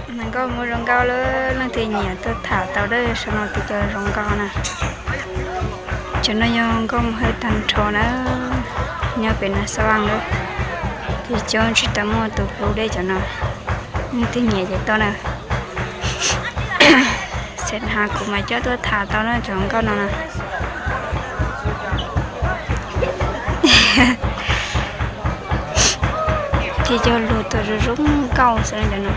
Nkauj mus zoo nkauj lawm, leej twg nyiam tuaj tham tau dab saum no tiv co zoo nkauj na. Cov no yog nkauj mus hawj tag nrho na, nyob pem Nas Xab Vaj lawm. Ces coob tsis tau muaj tus hlub deb cov no, leej twg nyiam ces tuaj na. Xam hais kuv mas coj tuaj tham tau na cov nkauj no na. Ces cov lus tau zoo zoo nkauj xwb na cov no.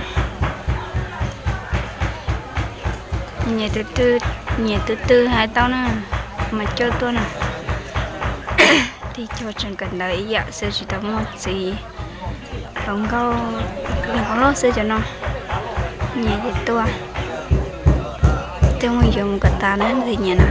Nyiam tus twg, nyiam tus twg hais tau na, mas coj tuaj na. Tig cog tseem kawm ntawv ib yam xwb tsis tau muaj txiv hluas nkauj, hluas nkauj xwb cov no. Nyiam ces tuaj, twb mus yuav mus kom tas na leej twg nyiam na.